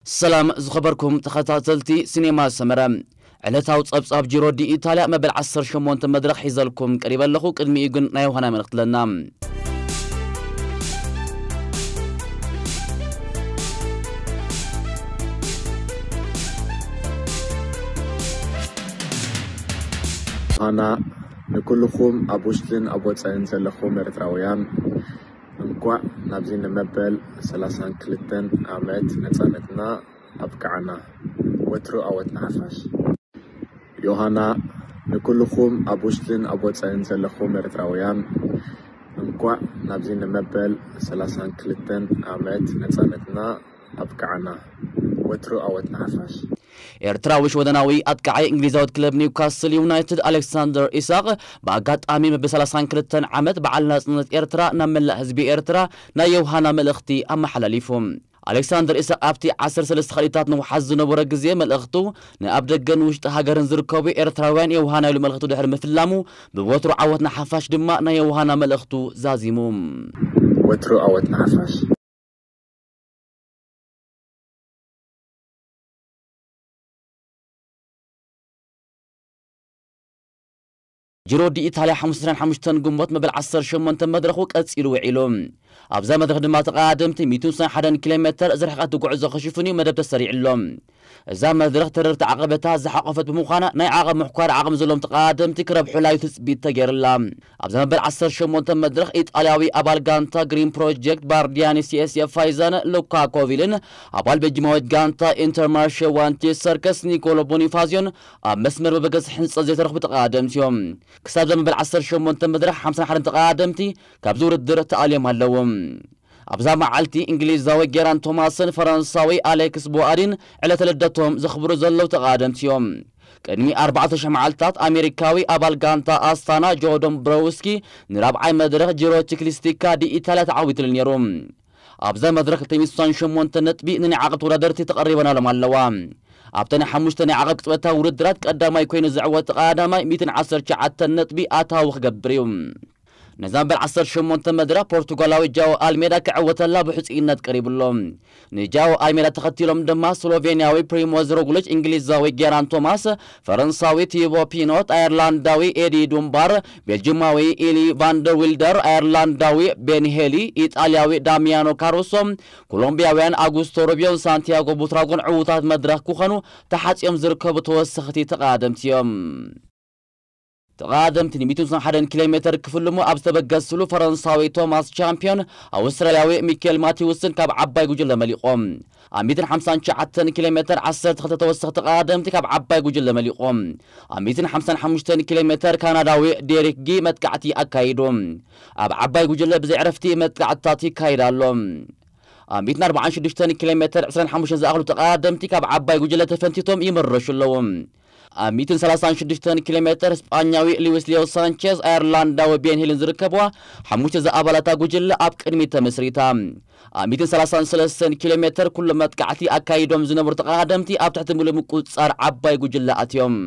ሰላም ዝኸበርኩም ተኸታተልቲ ሲኔማ ሰመረ፣ ዕለታዊ ጸብጻብ ጂሮ ዲ ኢታልያ መበል ዓሰርተ ሸሞንተ መድረኽ ሒዘልኩም ቀሪበ ኣለኹ። ቅድሚኡ ግን ናይ ዮሃና መልእኽቲ ኣለና። ሃና፣ ንኩልኹም ኣብ ውሽጥን ኣብ ወጻእን ዘለኹም ኤርትራውያን፣ እንኳዕ ናብዚ ንመበል ሰላሳን ክልተን ዓመት ነጻነትና ኣብቅዓና። ወትሩ ኣወት ንሓፋሽ። ዮሃና፣ ንኩልኹም ኣብ ውሽጥን ኣብ ወጻእን ዘለኹም ኤርትራውያን፣ እንኳዕ ናብዚ ንመበል ሰላሳን ክልተን ዓመት ነጻነትና ኣብቅዓና። ወትሩ ኣወት ንሓፋሽ። ኤርትራዊ ሽወደናዊ ኣጥቃዓይ እንግሊዛዊት ክለብ ኒውካስል ዩናይትድ ኣሌክሳንደር ኢሳቕ፣ ብኣጋጣሚ መበል ሰላሳን ክልተን ዓመት በዓል ናጽነት ኤርትራ፣ ናብ መላእ ህዝቢ ኤርትራ ናይ ዮሃና መልእኽቲ ኣመሓላሊፉ። ኣሌክሳንደር ኢሳቕ ኣብቲ ዓሰርተ ሰለስተ ካልኢታት ንውሓት ዝነበሮ ግዜ መልእኽቱ፣ ንኣብ ደገን ውሽጢ ሃገርን ዝርከቡ ኤርትራውያን ዮሃና ኢሉ መልእኽቱ ድሕሪ ምፍላሙ፣ ብወትሩ ዓወት ንሓፋሽ ድማ ናይ ዮሃና መልእኽቱ ዛዚሙ። ወትሩ ኣወት ንሓፋሽ። ጂሮ ዲ ኢታልያ ሓሙሽተ ዕስራን ሓሙሽተን ግንቦት መበል ዓሰርተ ሸሞንተ መድረኹ ቀጺሉ ውዒሉ። ኣብዛ መድረኽ ድማ ተቐዳደምቲ ሚእትን ሓደን ኪሎ ሜተር ዝርሕቐት ጉዕዞ ክሽፍን እዩ መደብ ተሰሪዕሎም። እዛ መድረኽ ተረርቲ ዓቐበታት ዝሓቖፈት ብምዃና፣ ናይ ዓቐብ ምሕኳር ዓቕሚ ዘለዎም ተቐዳደምቲ ክረብሑላ እዩ ትጽቢት ተገይርላ። ኣብዛ መበል ዓሰርተ ሸሞንተ መድረኽ ኢጣልያዊ ኣባል ጋንታ ግሪን ፕሮጀክት ባርዲያኒ ሲኤስኤፍ ፋይዛን ሉካ ኮቪልን ኣባል ቤልጂማዊት ጋንታ ኢንተርማርሼ ዋንቲ ሰርከስ ኒኮሎ ቦኒፋሲዮን ኣብ መስመር መበገሲ ሕንጸት ዘይተረኽቡ ተቐዳደምቲ እዮም። ክሳብ እዛ መበል ዓሰርተ ሸሞንተ መድረኽ ሓምሳን ሓደን ተቐዳደምቲ ካብዚ ውድድር ተኣልዮም ኣለዉ። ኣብዛ መዓልቲ እንግሊዛዊ ጌራን ቶማስን ፈረንሳዊ ኣሌክስ ቦኣዲን ዕለተ ልደቶም ዘኽብሩ ዘለዉ ተቐዳደምቲ እዮም። ቅድሚ ኣርባዕተ ሽሕ መዓልታት ኣሜሪካዊ ኣባል ጋንታ ኣስታና ጆ ዶምብሮውስኪ ንራብዓይ መድረኽ ጂሮ ቺክሊስቲካ ዲ ኢታልያ ተዓዊትሉ ነይሩ። ኣብዛ መድረኽ ክልተ ሚእቲ ስሳን ሸሞንተ ነጥቢ ንናይ ዓቐብ ተወዳደርቲ ተቐሪበናሎም ኣለዋ። ኣብተን ሓሙሽተ ናይ ዓቐብ ቅጽበታዊ ውድድራት ቀዳማይ ኮይኑ ዝዕወት ተቐዳዳማይ ሚእትን ዓሰርተ ትሽዓተን ነጥቢ ኣታዊ ክገብር እዩ። ነዛ መበል ዓሰርተ ሸሞንተ መድረኽ ፖርቱጋላዊ ጃኦ ኣልሜዳ ክዕወተላ ብሕጹይነት ቀሪቡ ኣሎ። ንጃኦ ኣልሜዳ ተኸቲሎም ድማ ስሎቬንያዊ ፕሪሞዝ ሮግሊች፣ እንግሊዛዊ ጌራን ቶማስ፣ ፈረንሳዊ ቲቦ ፒኖት፣ ኣየርላንዳዊ ኤዲ ዱምባር፣ ቤልጂማዊ ኢሊ ቫንደር ዊልደር፣ ኣየርላንዳዊ ቤን ሄሊ፣ ኢጣልያዊ ዳሚያኖ ካሩሶ፣ ኮሎምቢያውያን ኣጉስቶ ሩቢዮን ሳንቲያጎ ቡትራጎን ዕዉታት መድረኽ ክኾኑ ተሓጽዮም ዝርከቡ ተወሰኽቲ ተቐዳደምቲ እዮም። ተቐዳደምቲ ን ሚእትን ሓደን ኪሎ ሜተር ክፍልሙ ኣብ ዝተበገስሉ፣ ፈረንሳዊ ቶማስ ቻምፒዮን ኣውስትራልያዊ ሚኬል ማቲውስን ካብ ዓባይ ጉጅለ መሊቖም። ኣብ ሚእትን ሓምሳን ትሽዓተን ኪሎ ሜተር ዓሰርተ ክልተ ተወሰኽቲ ተቐዳደምቲ ካብ ዓባይ ጉጅለ መሊቖም። ኣብ ሚእትን ሓምሳን ሓሙሽተን ኪሎ ሜተር ካናዳዊ ዴሪክ ጊ መጥቃዕቲ ኣካይዱ። ኣብ ዓባይ ጉጅለ ብዘይ ዕረፍቲ መጥቃዕትታት ይካየድ ኣሎ። ኣብ ሚእትን ኣርባዓን ሽዱሽተን ኪሎ ሜተር ዕስራን ሓሙሽተን ዝኣኽሉ ተቐዳደምቲ ካብ ዓባይ ጉጅለ ተፈንቲቶም ይምረሹ ኣለዉ። ኣብ ሚእትን ሰላሳን ሽዱሽተን ኪሎ ሜተር ስጳኛዊ ሉዊስ ሊዮ ሳንቼዝ፣ ኣየርላንዳዊ ቤን ሂልን ዝርከብዋ ሓሙሽተ ዝኣባላታ ጉጅለ ኣብ ቅድሚት ተመስሪታ። ኣብ ሚእትን ሰላሳን ሰለስተን ኪሎ ሜተር ኩሎም መጥቃዕቲ ኣካይዶም ዝነበሩ ተቐዳደምቲ ኣብ ትሕቲ ምሉእ ምቁጽጻር ዓባይ ጉጅለ ኣትዮም።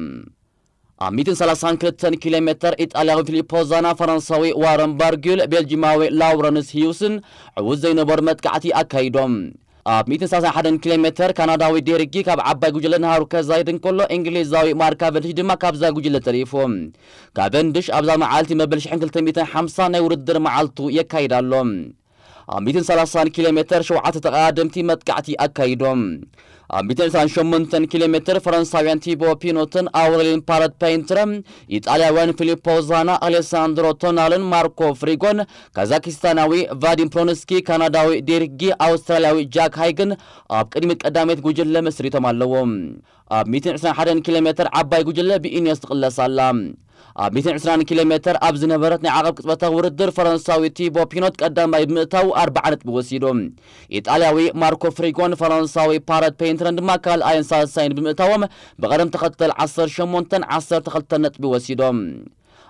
ኣብ ሚእትን ሰላሳን ክልተን ኪሎ ሜተር ኢጣልያዊ ፊሊፖ ዛና፣ ፈረንሳዊ ዋረን ባርጊል፣ ቤልጂማዊ ላውረንስ ሂውስን ዕዉት ዘይነበሩ መጥቃዕቲ ኣካይዶም። ኣብ ሚእትን ሰላሳን ሓደን ኪሎ ሜተር ካናዳዊ ዴሪክ ጊ ካብ ዓባይ ጉጅለ ንሃሩ ከዛይድ እንከሎ፣ እንግሊዛዊ ማርክ ካቨንዲሽ ድማ ካብዛ ጉጅለ ተሪፉ። ካቨንዲሽ ኣብዛ መዓልቲ መበል ሽሕን ክልተ ሚእትን ሓምሳን ናይ ውድድር መዓልቱ የካይድ ኣሎ። ኣብ ሚእትን ሰላሳን ኪሎ ሜተር ሸውዓተ ተቐዳደምቲ መጥቃዕቲ ኣካይዶም። ኣብ ሚእትን ዕስራን ሸሞንተን ኪሎ ሜተር ፈረንሳውያን ቲቦ ፒኖትን ኣውረሊን ፓረት ፔንትረ፣ ኢጣልያውያን ፊሊፖ ዛና፣ ኣሌሳንድሮ ቶናልን ማርኮ ፍሪጎን፣ ካዛኪስታናዊ ቫዲም ፕሮንስኪ፣ ካናዳዊ ዴሪክ ጊ፣ ኣውስትራልያዊ ጃክ ሃይግን ኣብ ቅድሚት ቀዳመይቲ ጉጅለ መስሪቶም ኣለዉ። ኣብ ሚእትን ዕስራን ሓደን ኪሎ ሜተር ዓባይ ጉጅለ ብኢኒዮስ ትቕለስ ኣላ። ኣብ ሚእትን ዕስራን ኪሎ ሜተር ኣብ ዝነበረት ናይ ዓቐብ ቅጽበታዊ ውድድር፣ ፈረንሳዊ ቲቦ ፒኖት ቀዳማይ ብምእታው ኣርብዓ ነጥቢ ወሲዱ። ኢጣልያዊ ማርኮ ፍሪጎን ፈረንሳዊ ፓረት ፔንትረን ድማ ካልኣይን ሳልሳይን ብምእታዎም፣ ብቐደም ተኸተል ዓሰርተ ሸሞንተን ዓሰርተ ክልተን ነጥቢ ወሲዶም።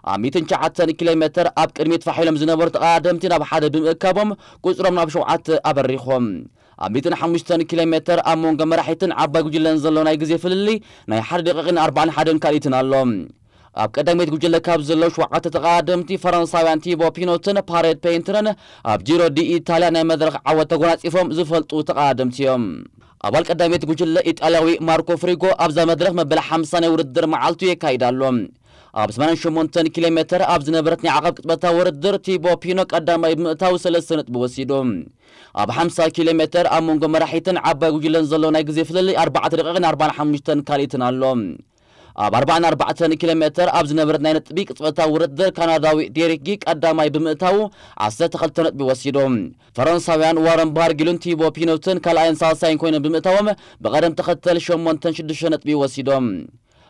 ኣብ ሚእትን ትሽዓተን ኪሎ ሜተር ኣብ ቅድሚት ፋሕ ኢሎም ዝነበሩ ተቐዳደምቲ ናብ ሓደ ብምእካቦም፣ ቁጽሮም ናብ ሸውዓተ ኣበሪኾም። ኣብ ሚእትን ሓሙሽተን ኪሎ ሜተር ኣብ መንጎ መራሒትን ዓባይ ጉጅለን ዘሎ ናይ ግዜ ፍልልይ ናይ ሓደ ደቂቕን ኣርባዓን ሓደን ካልኢትን ኣሎ። ኣብ ቀዳመይቲ ጉጅለ ካብ ዘለዉ ሸውዓተ ተቐዳደምቲ፣ ፈረንሳውያን ቲቦ ፒኖትን ፓሬት ፔንትረን ኣብ ጂሮ ዲ ኢታልያ ናይ መድረኽ ዓወት ተጎናጺፎም ዝፈልጡ ተቐዳደምቲ እዮም። ኣባል ቀዳመይቲ ጉጅለ ኢጣልያዊ ማርኮ ፍሪጎ ኣብዛ መድረኽ መበል ሓምሳ ናይ ውድድር መዓልቱ የካይድ ኣሎ። ኣብ ሰማንያን ሸሞንተን ኪሎ ሜተር ኣብ ዝነበረት ናይ ዓቐብ ቅጽበታዊ ውድድር ቲቦ ፒኖ ቀዳማይ ብምእታው ሰለስተ ነጥቢ ወሲዱ። ኣብ ሓምሳ ኪሎ ሜተር ኣብ መንጎ መራሒትን ዓባይ ጉጅለን ዘሎ ናይ ግዜ ፍልልይ ኣርባዕተ ደቂቕን ኣርባዓን ሓሙሽተን ካልኢትን ኣሎ። ኣብ ኣርባዓን ኣርባዕተን ኪሎ ሜተር ኣብ ዝነበረት ናይ ነጥቢ ቅጽበታዊ ውድድር ካናዳዊ ዴሪክ ጊ ቀዳማይ ብምእታው ዓሰርተ ክልተ ነጥቢ ወሲዱ። ፈረንሳውያን ዋረን ባርጊልን ቲቦ ፒኖትን ካልኣይን ሳልሳይን ኮይኖም ብምእታዎም ብቐደም ተኸተል ሸሞንተን ሽዱሽተ ነጥቢ ወሲዶም።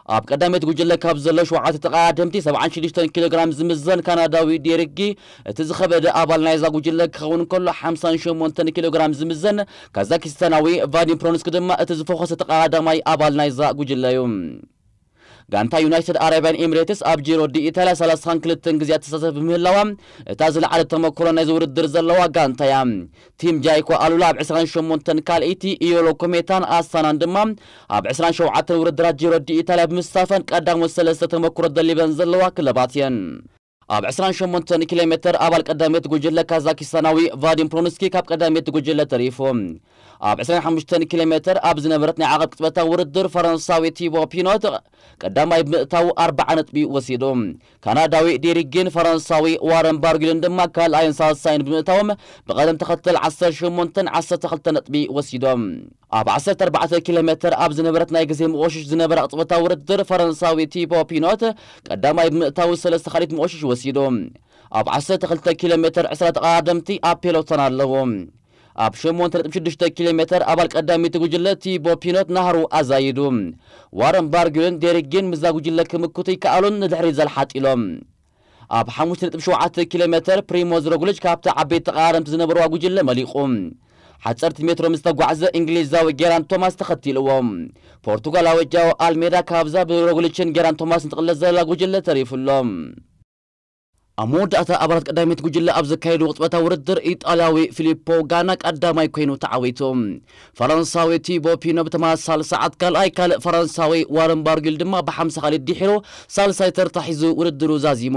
ኣብ ቀዳመይቲ ጉጅለ ካብ ዘለዉ ሸውዓተ ተቐዳደምቲ ሰብዓን ሽዱሽተን ኪሎ ግራም ዝምዘን ካናዳዊ ዴሪክ ጊ እቲ ዝኸበደ ኣባል ናይዛ ጉጅለ ክኸውን ከሎ ሓምሳን ሸሞንተን ኪሎ ግራም ዝምዘን ካዛኪስታናዊ ቫዲም ፕሮንስክ ድማ እቲ ዝፈኾሰ ተቐዳዳማይ ኣባል ናይዛ ጉጅለ እዩ። ጋንታ ዩናይትድ ኣረብያን ኤምሬትስ ኣብ ጂሮ ዲ ኢታልያ ሰላሳን ክልተን ግዜ ትሳተፍ ብምህላዋ እታ ዝለዓለ ተመክሮ ናይዚ ውድድር ዘለዋ ጋንታ እያ። ቲም ጃይኮ ኣሉላ ኣብ ዕስራን ሸሞንተን ካልኣይቲ፣ ኢዮሎ ኮሜታን ኣስታናን ድማ ኣብ ዕስራን ሸውዓተን ውድድራት ጂሮ ዲ ኢታልያ ብምስታፈን ቀዳሞት ሰለስተ ተመክሮ ደሊበን ዘለዋ ክለባት እየን። ኣብ ዕስራን ሸሞንተን ኪሎ ሜተር ኣባል ቀዳመይቲ ጉጅለ ካዛኪስታናዊ ቫዲም ፕሮንስኪ ካብ ቀዳመይቲ ጉጅለ ተሪፉ። ኣብ ዕስራን ሓሙሽተን ኪሎ ሜተር ኣብ ዝነበረት ናይ ዓቐብ ቅጽበታዊ ውድድር ፈረንሳዊ ቲቦ ፒኖት ቀዳማይ ብምእታው ኣርባዓ ነጥቢ ወሲዱ። ካናዳዊ ዴሪክ ጊን ፈረንሳዊ ዋረን ባርጊልን ድማ ካልኣይን ሳልሳይን ብምእታዎም ብቐደም ተኸተል ዓሰርተ ሸሞንተን ዓሰርተ ክልተ ነጥቢ ወሲዶም። ኣብ ዓሰርተ ኣርባዕተ ኪሎ ሜተር ኣብ ዝነበረት ናይ ግዜ መቖሽሽ ዝነበረ ቅጽበታዊ ውድድር ፈረንሳዊ ቲቦ ፒኖት ቀዳማይ ብምእታው ሰለስተ ካልኢት መቖሽሽ ወሲዱ። ኣብ ዓሰርተ ክልተ ኪሎ ሜተር ዕስራ ተቐዳደምቲ ኣብ ፔሎቶን ኣለዉ። ኣብ ሸሞንተ ነጥቢ ሽዱሽተ ኪሎ ሜተር ኣባል ቀዳሚቲ ጉጅለ ቲቦ ፒኖት ናህሩ ኣዛይዱ። ዋረን ባርጊልን ዴሪክ ጊን ምስዛ ጉጅለ ክምክቱ ይከኣሉን ንድሕሪት ዘልሓጥ ኢሎም። ኣብ ሓሙሽተ ነጥቢ ሸውዓተ ኪሎ ሜተር ፕሪሞዝ ሮግሊች ካብቲ ዓበይቲ ተቐዳደምቲ ዝነበርዋ ጉጅለ መሊቑ። ሓፀርቲ ሜትሮ ምስ ተጓዕዘ እንግሊዛዊ ጌራን ቶማስ ተኸቲልዎ። ፖርቱጋላዊ ጃኦ ኣልሜዳ ካብዛ ብሮግሊችን ጌራን ቶማስን ትቕለስ ዘላ ጉጅለ ተሪፉ ኣሎ። ኣብ መወዳእታ ኣባላት ቀዳመይቲ ጉጅለ ኣብ ዘካየድዎ ቅጽበታዊ ውድድር ኢጣልያዊ ፊሊፖ ጋና ቀዳማይ ኮይኑ ተዓዊቱ። ፈረንሳዊ ቲቦ ፒኖ ብተመሳሳሊ ሰዓት ካልኣይ፣ ካልእ ፈረንሳዊ ዋረን ባርጊል ድማ ብሓምሳ ካልኢት ድሒሩ ሳልሳይ ተርታ ሒዙ ውድድሩ ዛዚሙ።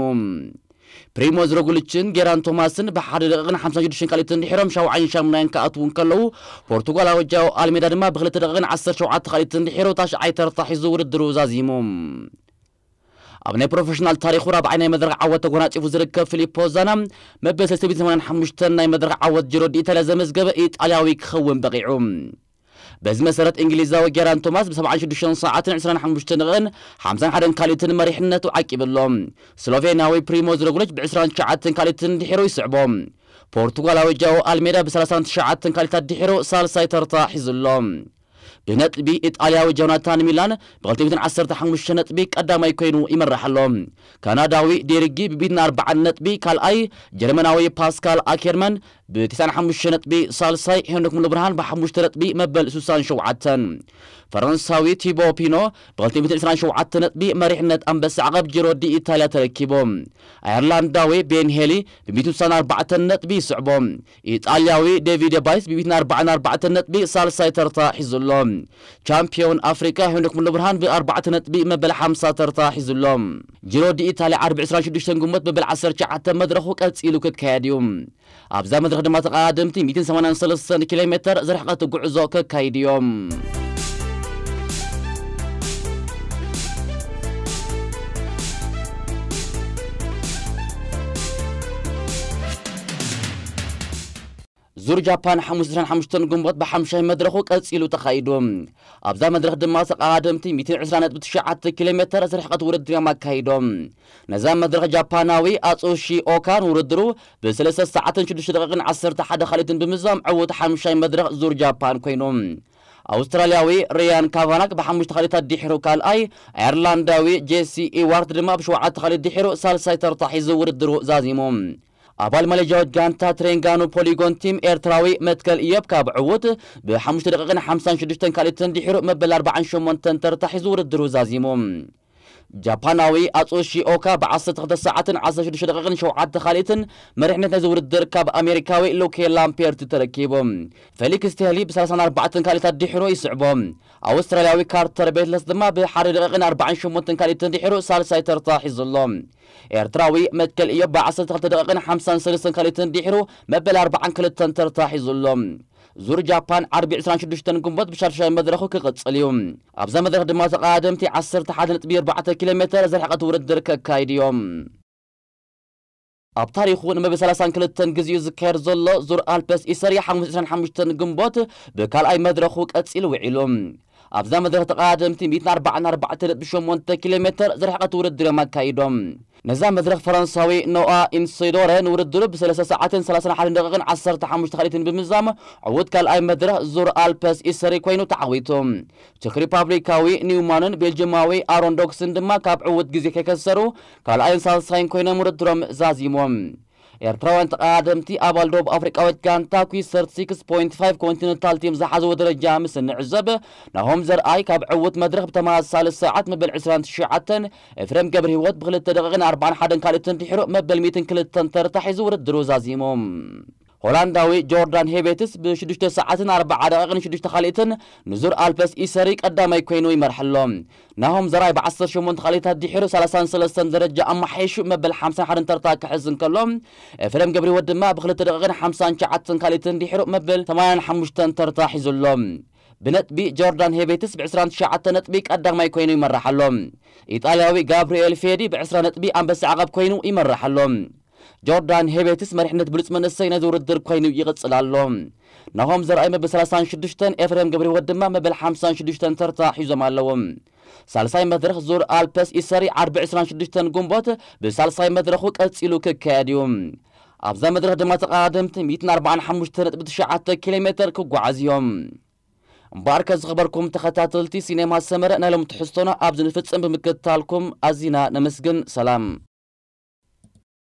ፕሪሞዝ ሮግሊችን ጌራን ቶማስን ብሓደ ደቂቕን ሓምሳን ሽዱሽተን ካልኢትን ድሒሮም ሻውዓይን ሻምናይን ክኣትዉ እንከለዉ፣ ፖርቱጋላዊ ጃኦ ኣልሜዳ ድማ ብክልተ ደቂቕን ዓሰርተ ሸውዓተ ካልኢትን ድሒሩ ታሽዓይ ተርታ ሒዙ ውድድሩ ዛዚሙ። ኣብ ናይ ፕሮፌሽናል ታሪኹ ራብዓይ ናይ መድረኽ ዓወት ተጎናጺፉ ዝርከብ ፊሊፖ ዛና መበል ሰለስተ ሚእትን ሰማንያን ሓሙሽተን ናይ መድረኽ ዓወት ጂሮ ዲ ኢታልያ ዘመዝገበ ኢጣልያዊ ክኸውን በቒዑ። በዚ መሰረት እንግሊዛዊ ጌራን ቶማስ ብ ሰብዓን ሽዱሽተን ሰዓትን ዕስራን ሓሙሽተን ደቂቕን ሓምሳን ሓደን ካልኢትን መሪሕነቱ ዓቂቡ ኣሎ። ስሎቬንያዊ ፕሪሞዝ ሮግሊች ብ ዕስራን ትሽዓተን ካልኢትን ድሒሩ ይስዕቦ። ፖርቱጋላዊ ጃኦ ኣልሜዳ ብ ሰላሳን ትሽዓተን ካልኢታት ድሒሩ ሳልሳይ ተርታ ሒዙ ኣሎ። ብነጥቢ ኢጣልያዊ ጆናታን ሚላን ብ ክልተ ሚእትን ዓሰርተ ሓሙሽተ ነጥቢ ቀዳማይ ኮይኑ ይመርሕ ኣሎ። ካናዳዊ ዴሪክ ጊ ብ ሚእትን ኣርባዓን ነጥቢ ካልኣይ፣ ጀርመናዊ ፓስካል ኣኬርመን ብ ተስዓን ሓሙሽተ ነጥቢ ሳልሳይ፣ ሄኖክ ሙሉብርሃን ብ ሓሙሽተ ነጥቢ መበል ሱሳን ሸውዓተን። ፈረንሳዊ ቲቦ ፒኖ ብ ክልተ ሚእትን ዕስራን ሸውዓተ ነጥቢ መሪሕነት ኣንበሳ ዓቐብ ጂሮ ዲ ኢታልያ ተረኪቡ። ኣየርላንዳዊ ቤን ሄሊ ብ ሚእትን ስሳን ኣርባዕተን ነጥቢ ይስዕቦ። ኢጣልያዊ ዴቪድ ባይስ ብ ሚእትን ኣርባዓን ኣርባዕተን ነጥቢ ሳልሳይ ተርታ ሒዙ ኣሎ። ቻምፒዮን ኣፍሪቃ ሄኖክ ሙሉብርሃን ብ ኣርባዕተ ነጥቢ መበል ሓምሳ ተርታ ሒዙ ኣሎ። ጂሮ ዲ ኢታልያ ዓርቢ ዕስራን ሽዱሽተን ግንቦት መበል ዓሰርተ ትሽዓተ መድረኹ ቀጺሉ ክካየድ እዩ። ኣብዛ መድረኽ ድማ ተቐዳደምቲ ሚእትን ሰማንያን ሰለስተን ኪሎ ሜተር ዝርሕቐት ጉዕዞ ከካይዱ እዮም። ዙር ጃፓን ሓሙስ ዕስራን ሓሙሽተን ግንቦት ብሓምሻይ መድረኹ ቀጺሉ ተኻይዱ። ኣብዛ መድረኽ ድማ ተቐዳደምቲ ሚእትን ዕስራን ነጥቢ ትሽዓተ ኪሎ ሜተር ዝርሕቐት ውድድር እዮም ኣካይዶም። ነዛ መድረኽ ጃፓናዊ ኣጹሺ ኦካ ንውድድሩ ብሰለስተ ሰዓትን ሽዱሽተ ደቂቕን ዓሰርተ ሓደ ካልኢትን ብምዛም ዕዉት ሓምሻይ መድረኽ ዙር ጃፓን ኮይኑ። ኣውስትራልያዊ ሪያን ካቫናክ ብሓሙሽተ ካልኢታት ድሒሩ ካልኣይ፣ ኣየርላንዳዊ ጄሲ ኢዋርት ድማ ብሸውዓተ ካልኢት ድሒሩ ሳልሳይ ተርታ ሒዙ ውድድሩ ዛዚሙ። ኣባል ማሌዥያዊት ጋንታ ትሬንጋኑ ፖሊጎን ቲም ኤርትራዊ መትከል ኢዮብ ካብ ዕዉት ብሓሙሽተ ደቂቕን ሓምሳን ሽዱሽተን ካልኢትን ድሒሩ መበል ኣርባዓን ሸሞንተን ተርታ ሒዙ ውድድሩ ዛዚሙ። ጃፓናዊ ኣጾሺ ኦካ ብ ዓሰርተ ክልተ ሰዓትን ዓሰርተ ሽዱሽተ ደቂቕን ሸውዓተ ካልኢትን መሪሕነት ናይዚ ውድድር ካብ ኣሜሪካዊ ሉኬ ላምፔርት ተረኪቡ። ፌሊክስ ቴሊ ብ ሰላሳን ኣርባዕተን ካልኢታት ድሒሩ ይስዕቦ። ኣውስትራልያዊ ካርተር ቤትለስ ድማ ብሓደ ደቂቕን ኣርባዓን ሸሞንተን ካልኢትን ድሒሩ ሳልሳይ ተርታ ሒዙ ኣሎ። ኤርትራዊ መትከል ኢዮብ ብ ዓሰርተ ክልተ ደቂቕን ሓምሳን ሰለስተን ካልኢትን ድሒሩ መበል ኣርባዓን ክልተን ተርታ ሒዙ ኣሎ። ዙር ጃፓን ዓርቢ ዕስራን ሽዱሽተን ግንቦት ብሻድሻይ መድረኹ ክቕጽል እዩ። ኣብዛ መድረኽ ድማ ተቐዳደምቲ ዓሰርተ ሓደ ነጥቢ ኣርባዕተ ኪሎ ሜተር ዝርሕቐት ውድድር ከካይድ እዮም። ኣብ ታሪኹ ንመበል ሰላሳን ክልተን ግዜኡ ዝካየድ ዘሎ ዙር ኣልፐስ ኢሰሪ ሓሙስ ዕስራን ሓሙሽተን ግንቦት ብካልኣይ መድረኹ ቀጺሉ ውዒሉ። ኣብዛ መድረኽ ተቐዳደምቲ ሚእትን ኣርባዓን ኣርባዕተ ነጥቢ ሸሞንተ ኪሎ ሜተር ዝርሕቐት ውድድር እዮም ኣካይዶም። ነዛ መድረኽ ፈረንሳዊ ኖኣ ኢንሲዶረ ንውድድሩ ብሰለስተ ሰዓትን ሰላሳን ሓደን ደቂቕን ዓሰርተ ሓሙሽተ ካልኢትን ብምዛም ዕዉት ካልኣይ መድረኽ ዙር ኣልፐስ ኢሰሪ ኮይኑ ተዓዊቱ። ቸክ ሪፓብሊካዊ ኒውማንን ቤልጅማዊ ኣሮን ዶክስን ድማ ካብ ዕዉት ግዜ ከይከሰሩ ካልኣይን ሳልሳይን ኮይኖም ውድድሮም ዛዚሞም። ኤርትራውያን ተቐዳደምቲ ኣባል ደቡብ ኣፍሪቃዊት ጋንታ ኩዊስ ሰርቲ ሲክስ ፖይንት ፋይቭ ኮንቲነንታል ቲም ዝሓዝዎ ደረጃ ምስ እንዕዘብ፣ ናሆም ዘርኣይ ካብ ዕዉት መድረኽ ብተመሳሳሊ ሰዓት መበል ዕስራን ትሽዓተን፣ ኤፍሬም ገብረ ህይወት ብክልተ ደቂቕን ኣርባዓን ሓደን ካልኢትን ድሒሩ መበል ሚእትን ክልተን ተርታ ሒዙ ውድድሩ ዛዚሙ። ሆላንዳዊ ጆርዳን ሄቤትስ ብሽዱሽተ ሰዓትን ኣርባዓ ደቂቕን ሽዱሽተ ካልኢትን ንዙር ኣልፐስ ኢሰሪ ቀዳማይ ኮይኑ ይመርሕ ኣሎ። ናሆም ዘርኣይ ብዓሰርተ ሸሞንተ ካልኢታት ድሒሩ ሰላሳን ሰለስተን ደረጃ ኣመሓይሹ መበል ሓምሳን ሓደን ተርታ ክሕዝ እንከሎ፣ ኤፍሬም ገብረህይወት ድማ ብክልተ ደቂቕን ሓምሳን ትሽዓተን ካልኢትን ድሒሩ መበል ሰማንያን ሓሙሽተን ተርታ ሒዙ ኣሎ። ብነጥቢ ጆርዳን ሄቤትስ ብዕስራን ትሽዓተን ነጥቢ ቀዳማይ ኮይኑ ይመርሕ ኣሎ። ኢጣልያዊ ጋብሪኤል ፌዲ ብዕስራ ነጥቢ ኣንበሳ ዓቐብ ኮይኑ ይመርሕ ኣሎ። ጆርዳን ሄቤትስ መሪሕነት ብሉጽ መንእሰይ ናይዚ ውድድር ኮይኑ ይቕጽል ኣሎ። ናሆም ዘርኣይ መበል ሰላሳን ሽዱሽተን፣ ኤፍሬም ገብረህይወት ድማ መበል ሓምሳን ሽዱሽተን ተርታ ሒዞም ኣለዉ። ሳልሳይ መድረኽ ዙር ኣልፐስ ኢሰሪ ዓርቢ ዕስራን ሽዱሽተን ግንቦት ብሳልሳይ መድረኹ ቀጺሉ ክካየድ እዩ። ኣብዛ መድረኽ ድማ ተቐዳደምቲ ሚእትን ኣርባዓን ሓሙሽተ ነጥቢ ትሽዓተ ኪሎ ሜተር ክጓዓዝ እዮም። እምበኣርከ ዝኸበርኩም ተኸታተልቲ ሲኔማ ሰመረ፣ ናይ ሎም ትሕዝቶና ኣብዚ ንፍጽም። ብምክትታልኩም ኣዚና ነመስግን። ሰላም።